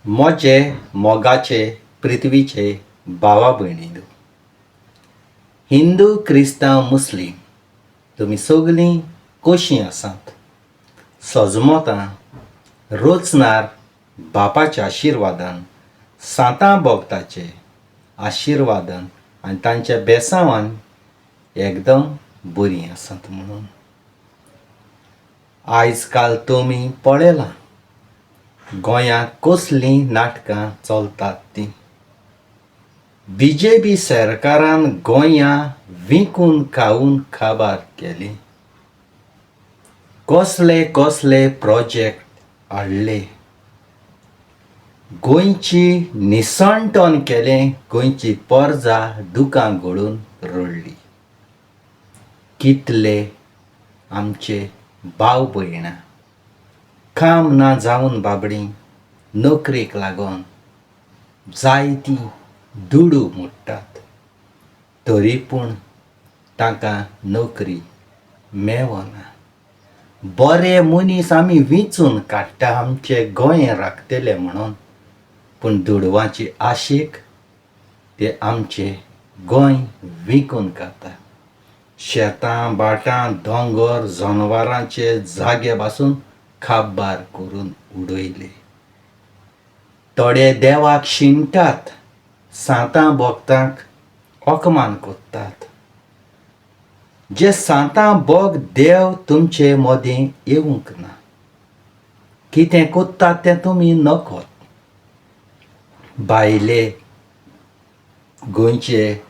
म्हजे मोगाचे पृथ्वीचे भावा भयणींनो, हिंदू क्रिस्तांव मुस्लीम तुमी सगलीं कशीं आसात? सजमतां रोचणार बापाच्या आशिर्वादान, सांतां भोगताचे आशिर्वादान आनी तांच्या बेसांवान एकदम बरीं आसात म्हणून. आयज काल तुमी पळयलां गोंयांत कसलीं नाटकां चलतात तीं. बी जे पी सरकारान गोंयां विकून खावन काबार केलीं. कसले कसले प्रोजेक्ट हाडले, गोंयची निसणटण केलें, गोंयची परजा दुकां गळून रडली. कितले आमचे भाव भयणां काम ना जावन बाबडीं नोकरेक लागून जायतीं दुडू मोडटात, तरी पूण तांकां नोकरी मेवना. बरे मनीस आमी विंचून काडटा आमचें गोंय राखतले म्हणून, पूण दुडवांची आशेक ते आमचें गोंय विकून खाता. शेतां भाटां दोंगर जनवरांचे जागे पासून काबार करून उडयले. थोडे देवाक शिणटात, सांतां भक्तांक अकमान करतात. जे सांतां भोग देव तुमचे मदीं येवंक ना, कितें करतात तें तुमी नकत. भायले गोंयचे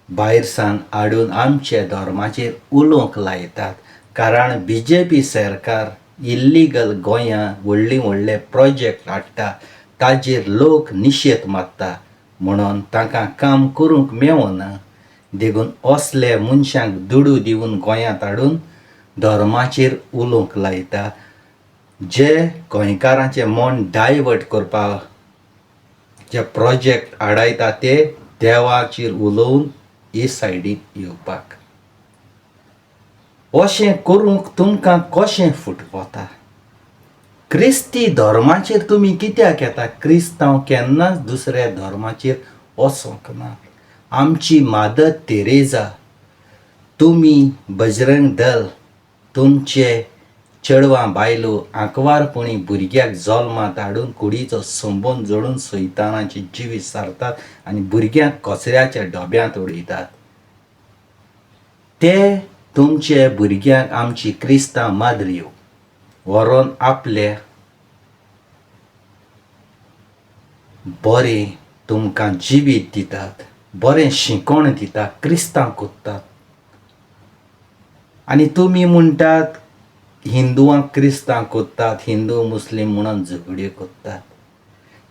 भायर सावन हाडून आमच्या धर्माचेर उलोवंक लायतात, कारण बी जे पी सरकार इल्लिगल गोंयांत व्हडले व्हडले प्रोजेक्ट हाडटा, ताजेर लोक निशेध मारता म्हणून तांकां काम करूंक मेवना. देखून असले मनशांक दुडू दिवन गोंयांत हाडून धर्माचेर उलोवंक लायता, जे गोंयकारांचें मन डायवर्ट करपाक जे प्रोजेक्ट आडायता ते देवाचेर उलोवन हे सायडीन येवपाक. अशें करूंक तुमकां कशें फुटवता? क्रिस्ती धर्माचेर तुमी कित्याक येता? क्रिस्तांव केन्नाच दुसऱ्या धर्माचेर वचोंक ना. आमची मादर तेरेजा, तुमी बजरंग दल, तुमचे चेडवां बायलो आंकवारपणी भुरग्याक जल्मांत हाडून कुडीचो संबंद जोडून सैतानाचें जिवीत सारतात आनी भुरग्यांक कचऱ्याच्या डब्यांत उडयतात. ते तुमचे भुरग्यांक आमची क्रिस्तांव माद्रयो व्हरोन आपले बरें तुमकां जिवीत दितात, बरें शिकवण दितात, क्रिस्तांव करतात. आनी तुमी म्हणटात हिंदुवांक क्रिस्तांव करतात, हिंदू मुस्लीम म्हणून झगड्यो करतात.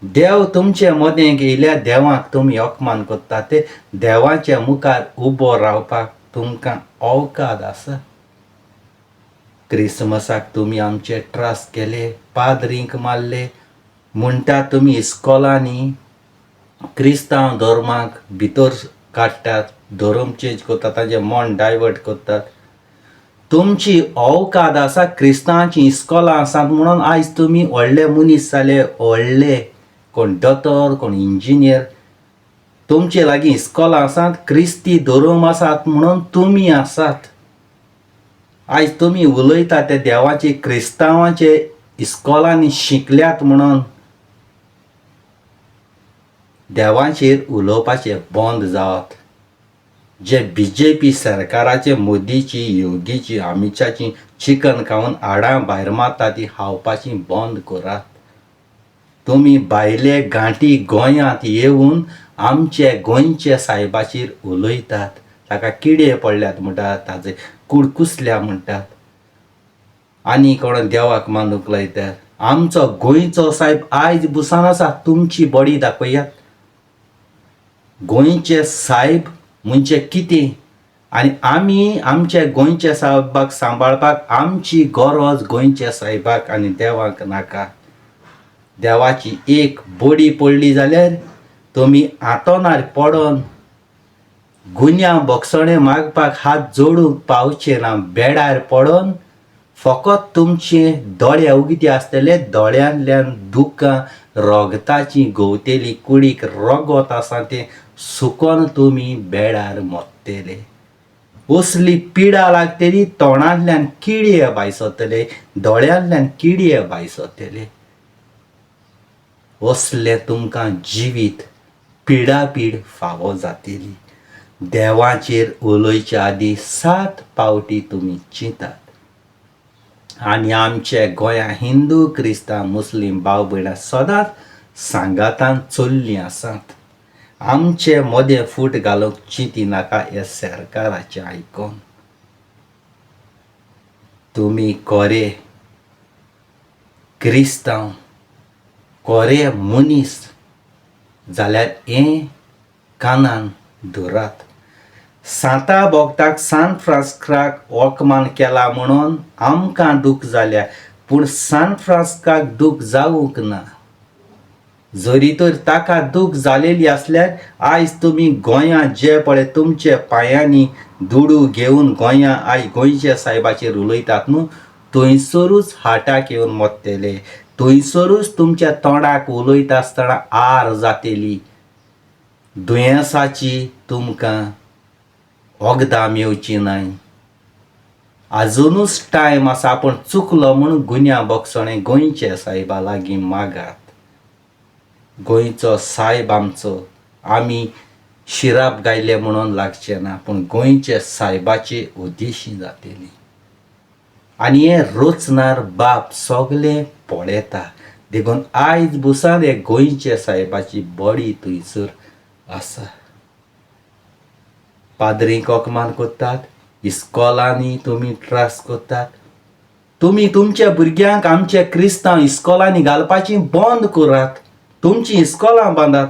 देव तुमचे मदें येयल्या देवाक तुमी अपमान करतात, ते देवाच्या मुखार उबो रावपाक तुमकां अवकाद आसा. क्रिसमसाक तुमी आमचे त्रास केले, पाद्रींक मारले म्हणटा. तुमी इस्कोलांनी क्रिस्तांव धर्माक भितर काडटात, धर्म चेंज करतात, तांचें मन डायवर्ट करतात. तुमची अवकाद आसा. क्रिस्तांवाची इस्कोलां आसात म्हणून आयज तुमी व्हडले मनीस जाले, व्हडले कोण दोतोर कोण इंजिनियर. तुमचे लागीं इस्कोलां आसात, क्रिस्ती धर्म आसात म्हणून तुमी आसात. आयज तुमी उलयता ते देवाचे क्रिस्तांवाचे इस्कोलांनी शिकल्यात म्हणून देवाचेर उलोवपाचें बंद जावत. जे बी जे पी सरकाराचे मोदीची योगीची अमिताची चिकन खावन हाडां भायर मारता ती खावपाची बंद करात. तुमी भायले गांठी गोंयांत येवन आमचे गोंयचे सायबाचेर उलयतात, ताका किडे पडल्यात म्हणटात, ताजे कूड कुसल्या म्हणटात आनी कोण देवाक मानूंक लायतात. आमचो गोंयचो सायब आयज बुसान आसा, तुमची बॉडी दाखयात. गोंयचे सायब म्हणजे कितें आनी आमी आमच्या गोंयच्या सायबाक सांबाळपाक आमची गरज गोंयच्या सायबाक आनी देवाक नाका. देवाची एक बडी पडली जाल्यार तुमी आंतोनार पडोन गुन्यांव भोगसणें मागपाक हात जोडूंक पावचे ना, बेडार पडोन फकत तुमचे दोळे उगते आसतले, दोळ्यांतल्यान दुकां रोगताची गवतेली, कुडीक रगत आसा तें सुकोन तुमी बेडार मोत्तेले. असली पिडा लागतली, तोंडांतल्यान किडये भायसतले, दोळ्यांतल्यान किडये भायसतले. असलें तुमकां जिवीत पिडापीड फावो जातली. देवाचेर उलोवच्या आदीं 7 पावटी तुमी चिंतात. आनी आमचे गोंया हिंदू क्रिस्तांव मुस्लीम भाव भयणां सदांच सांगातान चल्लीं आसात. आमचे मदें फूट घालूंक चिंती नाका हे सरकाराचें आयकोन. तुमी कोरे क्रिस्तांव, कोरे मनीस जाल्यार हें कानान धरात. सांता भोगताक सान फ्रांस्काक वकमान केला म्हणून आमकां दूख जाल्या, पूण सान फ्रांस्काक दूख जावंक ना. जरी तर ताका दूख जालेली आसल्यार आयज तुमी गोंया जे पळय तुमचे पांयांनी दुडू घेवन गोंया आयज गोंयच्या सायबाचेर उलयतात न्हू, थंयसरूच हार्टाक येवन मोत्तेले, थंयसरूच तुमच्या तोंडाक उलयता आसतना आर जातेली, दुयेंसाची तुमकां वखदां मेवची नाय. आजुनूच टायम आसा, आपूण चुकलो म्हूण गुन्या बोगसणें गोंयचे सायबा लागीं मागात. गोंयचो सायब आमचो, आमी शिराप गायले म्हणून लागचें ना, पूण गोंयचे सायबाची उद्देशी जातली. आनी हें रचणार बाप सगलें पळयता, देखून आयज बुसान हे गोंयचे सायबाची बॉडी थंयसर आसा. पाद्रींक अकमान करतात, इस्कॉलांनी तुमी त्रास करतात. तुमी तुमच्या भुरग्यांक आमच्या क्रिस्तांव इस्कॉलांनी घालपाची बंद करात, तुमची इस्कॉलां बांदात.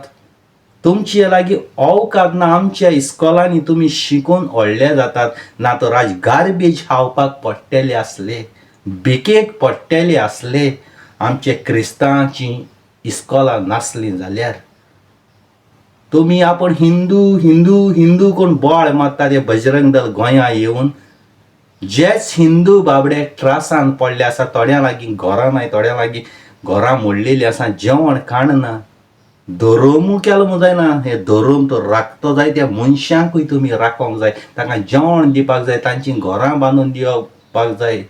तुमचे लागीं अवकाद ना आमच्या इस्कॉलांनी तुमी शिकून व्हडले जातात, ना तर आज गार्बेज खावपाक पडटले आसले, भिकेक पडटले आसले आमचे क्रिस्तांवाची इस्कॉलां नासलीं जाल्यार. तुमी आपूण हिंदू हिंदू हिंदू कोण बोळ मारता ते बजरंग दल गोंया येवन जेच हिंदू बाबडे त्रासान पडले आसा, थोड्यां लागीं घरां नाय, थोड्यां लागीं घरां मोडलेलीं आसा, जेवण खाण ना, धर्मू केलो म्हूण जायना, हे धर्म तो राखतो जाय त्या मनशांकूय तुमी राखोंक जाय, तांकां जेवण दिवपाक जाय, तांचीं घरां बांदून दिवपाक जाय.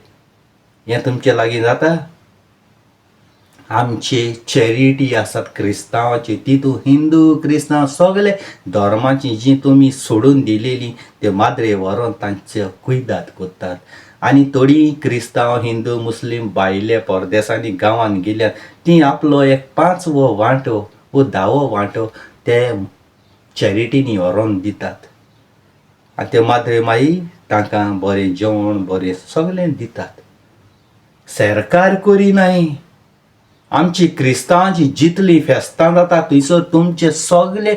हें तुमचे लागीं जाता? आमचे चॅरिटी आसात क्रिस्तांवाची, तितूंत हिंदू क्रिस्तांव सगळे धर्माची जी तुमी सोडून दिलेली ते माद्रे व्हरोन तांचे कुयदाद करतात. आनी थोडीं क्रिस्तांव हिंदू मुस्लीम भायले परदेसांनी गांवांत गेल्यात तीं आपलो एक 5वो वांटो वो 10वो वांटो ते चॅरिटीनी व्हरोन दितात. आनी ते माद्रे मागीर तांकां बरें जेवण बरें सगळें दितात. सरकार करिनाय. आमची क्रिस्तांवाची जितली फेस्तां जाता थंयसर तुमचे सगळे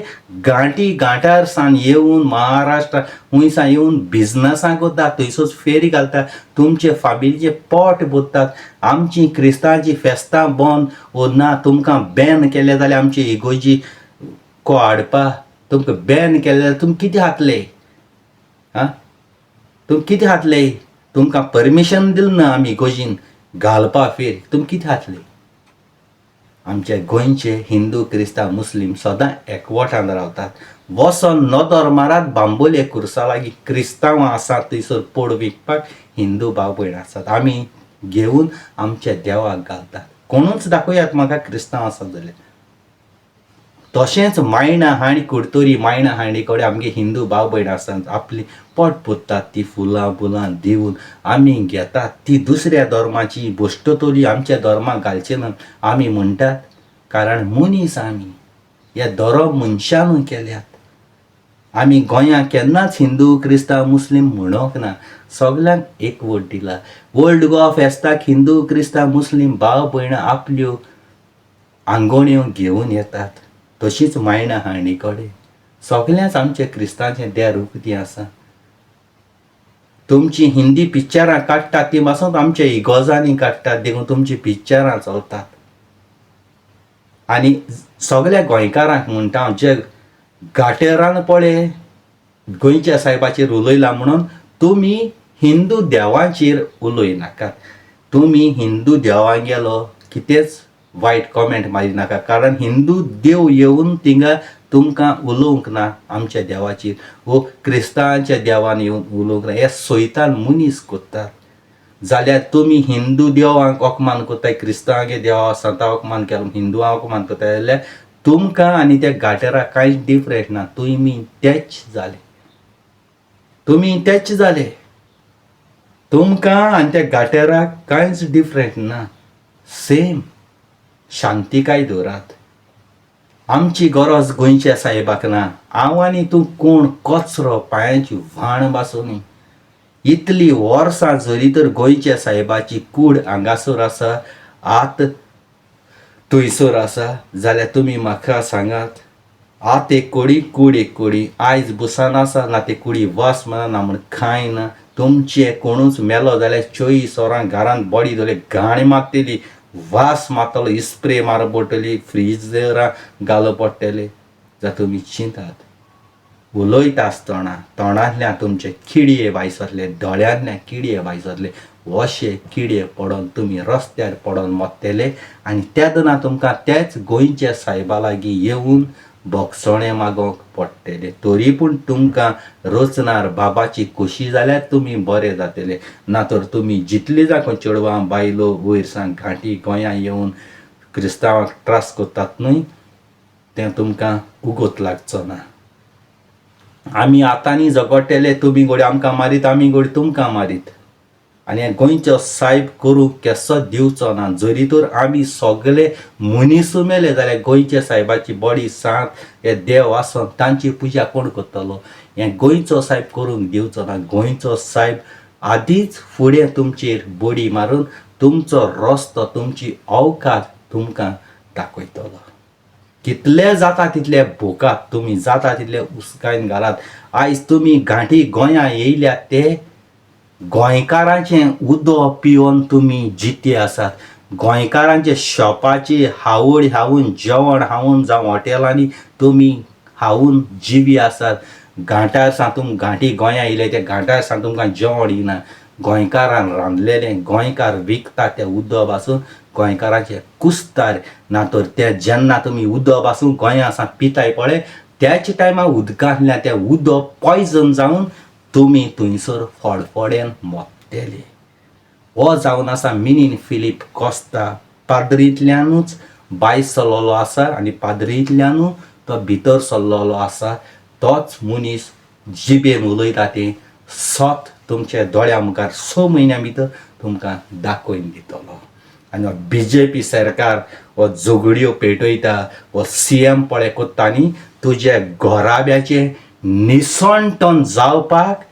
गांठी गांठार सान येवन महाराष्ट्रा हुंयसान येवन बिजनसां करता, थंयसर फेरी घालता, तुमचे फामिलीचे पोट भरतात. आमची क्रिस्तांवाची फेस्तां बंद वो ना तुमकां बॅन केलें जाल्यार आमची इगोजी को हाडपा तुमकां बॅन केलें जाल्यार तुमी कितें खातले? आं, तुमी कितें खातले? तुमकां परमिशन दिलें ना आमी इगोजीन घालपा फेर, तुमी कितें खातले? आमचे गोंयचे हिंदू क्रिस्तांव मुस्लीम सदां एकवटान रावतात. वचोन नदर मारात बांबोले कुर्सा लागीं क्रिस्तांवां आसात थंयसर पोड विकपाक हिंदू भाव भयण आसात, आमी घेवन आमच्या देवाक घालतात. कोणूच दाखयात म्हाका क्रिस्तांव आसात जाल्यार. तशेंच मायणा हांडी कुडतरी मायणा हांडी कडेन आमगे हिंदू भाव भयण आसात, आपली पोट पुरतात ती फुलां फुलां दिवन आमी घेतात. ती दुसऱ्या धर्माची भश्टतली आमच्या धर्माक घालचे ना आमी म्हणटात, कारण मनीस आमी, हे धर्म मनशानू केल्यात. आमी गोंयांत केन्नाच हिंदू क्रिस्तांव मुस्लीम म्हणोंक ना, सगल्यांक एकवट दिला. वर्ल्ड गोवा फेस्ताक हिंदू क्रिस्तांव मुस्लीम भाव भयणां आपल्यो आंगोण्यो घेवन येतात. तशीच मायणा हांडी कडेन सगळ्यांच आमचे क्रिस्तांचें देर उक्ती आसा. तुमची हिंदी पिक्चरां काडटात ती पासून आमच्या इगोजांनी काडटात, देखून तुमची पिक्चरां चलतात. आनी सगळ्या गोंयकारांक म्हणटा हांव, जे गाटेरान पळय गोंयच्या सायबाचेर उलयला म्हणून तुमी हिंदू देवांचेर उलयनाकात. तुमी हिंदू देवांगेलो कितेंच वायट कॉमेंट मारी नाका, कारण हिंदू देव येवन थिंगा तुमकां उलोवंक ना आमच्या देवाचेर, वो क्रिस्तांवाच्या देवान येवन उलोवंक ना. हे सोयतान मनीस कोत्तात. जाल्यार तुमी हिंदू देवांक अपमान कोत्ताय, क्रिस्तांवागे देवा सांता अपमान केलो, हिंदुवांक अपमान कोत्ताय, जाल्यार तुमकां आनी त्या घाटेराक कांयच डिफरंट ना. तुमी तेच जाले, तुमी तेच जाले. तुमकां आनी त्या घाटेराक कांयच डिफरंट ना, सेम. शांतिकाय दवरात. आमची गरज गोंयच्या साहेबाक ना. हांव आनी तूं कोण कचरो पांयांची व्हाण बासूनी. इतली वर्सां जरी तर गोंयच्या साहेबाची कूड हांगासर आसा, आत थंयसर आसा, जाल्यार तुमी म्हाका सांगात, आत एक कोडी कूड एक कोडी, आयज बुसान आसा ना ते कुडी वास म्हणा ना म्हण कांय ना. तुमचे कोणूच मेलो जाल्यार 24 वरां घरांत बॉडी दवरली घाण मारतली, वास मारतलो, स्प्रे मारप पडटली, फ्रिजरां घालप पडटले. जाल्यार तुमी चिंतात. उलयता आसतना तोंडांतल्यान तुमचे किडये भायर सरले, दोळ्यांतल्यान किडये भायर सरले, अशे किडये पडोन तुमी रस्त्यार पडोन मरतले. आनी तेन्ना तुमकां त्याच गोंयच्या सायबा लागीं येवन भोगसणें मागोवंक पडटलें. तरी पूण तुमकां रचणार बाबाची खोशी जाल्यार तुमी बरे जातले, ना तर तुमी जितली जावं चेडवां बायलो वयर सावन घांटी गोंयां येवन क्रिस्तांवांक त्रास करतात न्हय, तें तुमकां उगोत लागचो ना. आमी आतांनी झगडटले, तुमी घोडये आमकां मारीत, आमी घोडये तुमकां मारीत. आनी हे गोंयचो सायब करूंक केसो दिवचो ना. जरी तर आमी सगले मनीस मेले जाल्यार गोंयच्या सायबाची बॉडी सांत हे देव आसोन तांची पुजा कोण करतलो? हें गोंयचो सायब करूंक दिवचो ना. गोंयचो सायब आदींच फुडें तुमचेर बडी मारून तुमचो रस्तो, तुमची अवकात तुमकां दाखयतलो. कितले जाता तितले भोगात, तुमी जाता तितले उस्कायन घालात. आयज तुमी घांटी गोंयां येयल्यात ते गोंयकारांचें उदक पिवन तुमी जिते आसात. गोंयकारांचे शॉपाची हावड खावन, जेवण खावन, जावं हॉटेलांनी तुमी खावन जिवी आसात. घांटार सावन तुम घांटी गोंयां येयले ते घांटार सावन तुमकां जेवण येना. गोंयकारान रांदलेलें गोंयकार विकता तें उदक पासून गोंयकारांचे कुस्तार ना. तर तें जेन्ना तुमी उदक पासून गोंया सावन पिताय पळय, त्याच टायमार उदकांतल्यान तें उदक पॉयजन जावन तुमी थंयसर फडफडेन मरतले. हो जावन आसा मिनीन फिलीप कोस्ता. पाद्रींतल्यानूच भायर सरलेलो आसा आनी पाद्रींतल्यानूच तो भितर सरलेलो आसा. तोच मनीस जिबेन उलयता तें सत तुमच्या दोळ्या मुखार 6 म्हयन्यां भितर तुमकां दाखोवन दितलो. आनी हो बीजेपी सरकार हो झगड्यो पेटयता, हो सीएम पळय कोत्ता न्ही, तुज्या घराब्याचें निसणटन जावपाक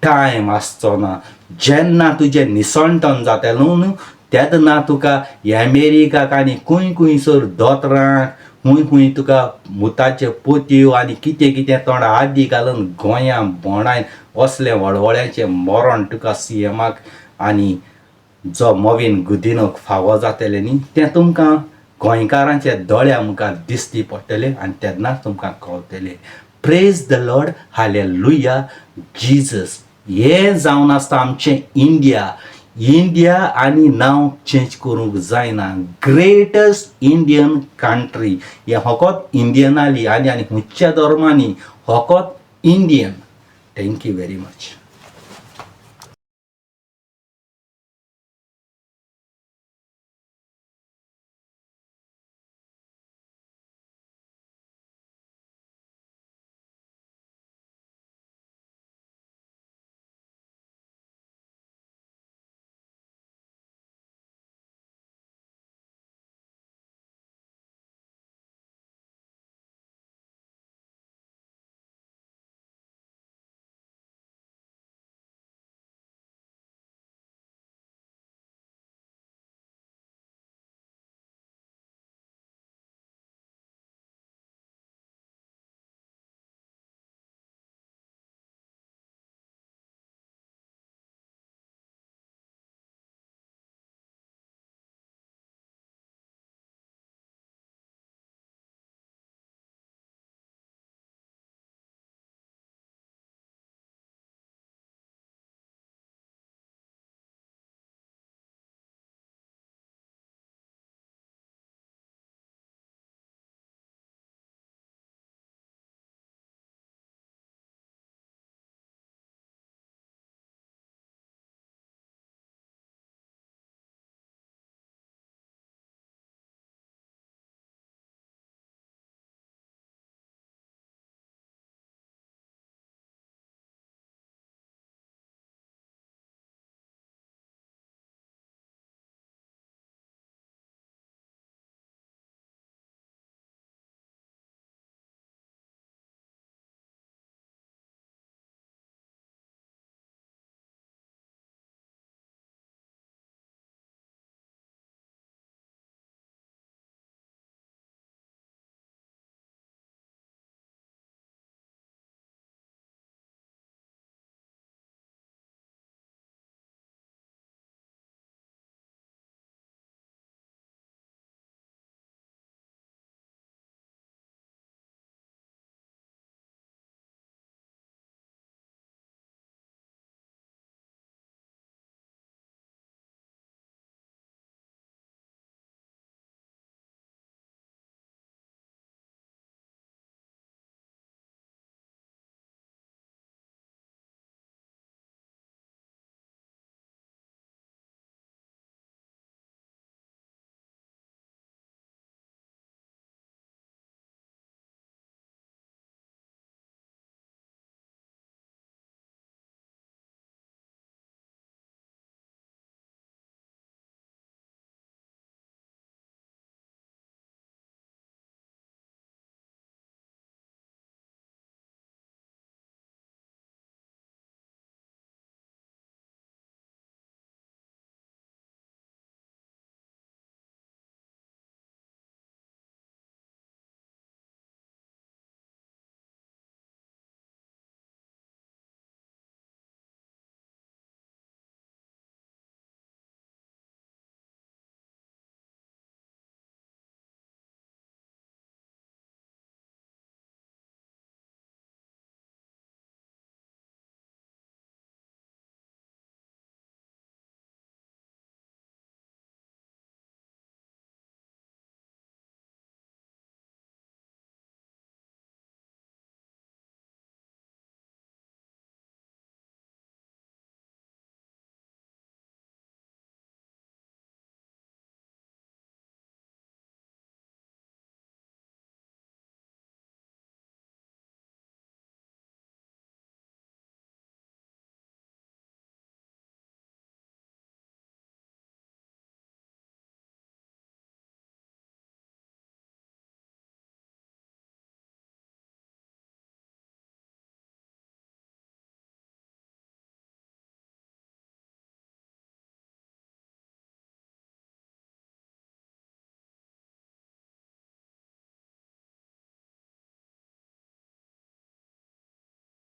टायम आसचो ना. जेन्ना तुजें निसणटन जातलें न्हू, तेन्ना तुका अमेरिकाक आनी खंय खंयसर दोतोरांक खूंय खूंय तुका मुताचे पोतयो आनी कितें कितें तोंडा आदी घालून गोंयां बोंडायन असलें वळवळ्याचें मरण तुका सीएमाक आनी जो मोविन गुदिनोक फावो जातलें न्ही, तें तुमकां गोंयकारांच्या दोळ्या मुखार दिसती पडटलें आनी तेन्नाच तुमकां कळटलें. Praise the Lord, hallelujah, Jesus. हें जावन आसता आमचें इंडिया. इंडिया आनी नांव चेंज करूंक जायना. ग्रेटस्ट इंडियन कंट्री हें फकत इंडियनाली आनी आनी खंयच्या धर्मांनी फकत Indian. Thank you very much.